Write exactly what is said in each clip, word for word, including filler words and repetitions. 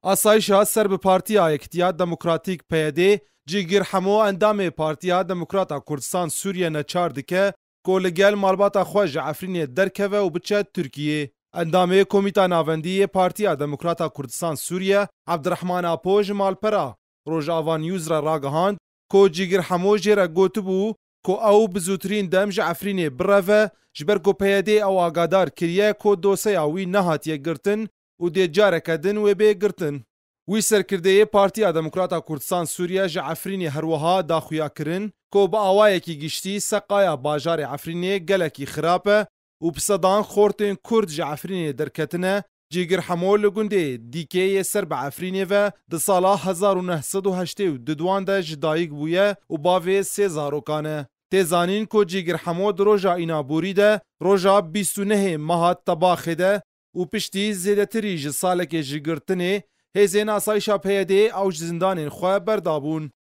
Asayişa ser bi Partiya Yekitiya Demokratîk, P Y D, Cîgir Hemo, endamê Partiya Demokrata Kurdistan Sûriye neçar dike ku li gel malbata xwe ji Efrînê derkeve û biçe Tirkiyê. Endamê Komîta Navendî yê Partiya Demokrata Kurdistan Sûriye, Abdirehman Apo, ji malpera Rojava News re ragihand ku Cîgir Hemo jê re gotibû ku ew bi zûtirîn dem ji Efrînê bireve, ji ber ku P Y D ew agadar kiriye ku doseya wî nehatiye girtin û dê careke din wê bê girtin. Wî serkirdeyê Partiya Demokrata Kurdistan Sûriye ji Efrînê her wiha daxuya kirin ku bi awayekî giştî seqaya bajarê Efrînê gelekî xirab e û bi sedan xortên Kurd ji Efrînê derketine. Cîgir Hemo li gundê Dîkê yê ser bi Efrînê ve di sala hezar û neh sed û heştê û du de ji dayik bûye û bavê sê zarokan e. Tê zanîn ku Cîgir Hemo di roja Înaborî de, roja bîst û nehê meha Tebaxê de û piştî zêdetirî ji salekê ji girtinê, hêzên asayişa P Y D'ê ew ji zindanên xwe berdabûn.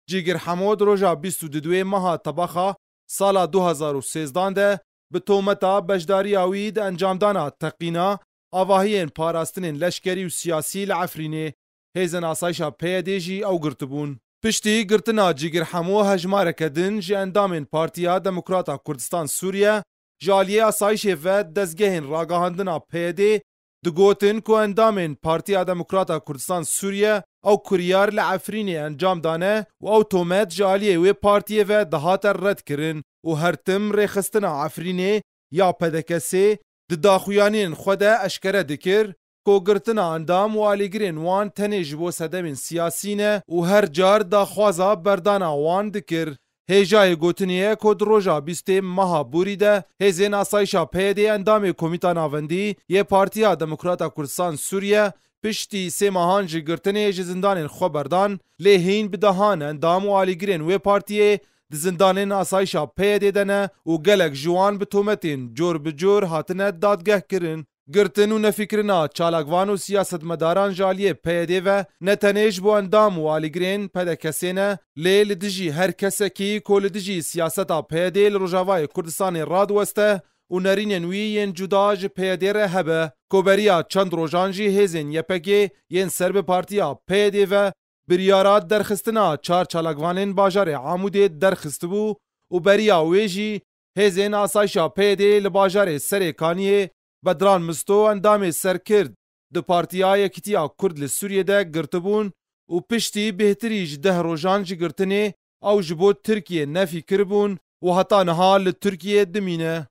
Cîgir Hemo di roja bîst û duê meha Tebaxa sala du hezar û sêzdan de bi tometa beşdariya wî di encamdana teqîna avahiyên parastinên leşkerî û siyasî li Efrînê, hêzên asayişa P Y D'ê jî ew girtibûn. Piştî girtina Cîgir Hemo, hejmareke din ji endamên Partiya Demokrata Kurdistan Sûriye ji aliyê asayişê ve dezgehên ragihandina P Y D'ê digotin ku endamên Partiya Demokrata Kurdistan Sûriye ew kuryar li Efrînê encam dane û ew tomet ji aliyê wê partiyê ve dihate redkirin û her tim rêxistina Efrînê ya P D K S'ê di daxuyaniyên xwe de eşkere dikir ku girtina endam û alîgirên wan tenê ji bo sedemên siyasî ne û her car daxwaza berdana wan dikir. Hêjayê gotinê ye ku di roja bîstê meha Borî de hêzên asayişa P Y D'ê endamê Komîta Navendî yê Partiya Demokrata Kurdistan Sûriye piştî sê mehan ji girtinê ji zindanên xwe berdan, lê hîn bi dehan endam û alîgirên wê partiyê di zindanên asayişa P Y D'ê de ne û gelek ji wan bi tometên cor bi cor hatine dadgehkirin. Girtin û nefîkirina çalakvan û siyasetmedaran ji aliyê P Y D'ê ve ne tenê ji bo endam û alîgirên P D K S'ê ne, lê li dijî her kesekî ku li dijî siyaseta P Y D'ê li Rojavayê Kurdistanê radiweste û nerînên wî yên cuda ji P Y D'ê re hebe, ku beriya çend rojan jî hêzên Y P G'ê yên ser bi partiya P Y D'ê ve biryara derxistina çar çalakvanên bajarê Amûdê derxistibû û beriya wê jî hêzên asayişa P Y D'ê li bajarê Serê Kaniyê Bedran Misto, endamê serkird di Partiya Yekitiya Kurd li Sûriyê de girtibûn û piştî bêhtirî ji deh rojan ji girtinê ew ji bo Tirkiyê nefî kiribûn û heta niha li Tirkiyê dimîne.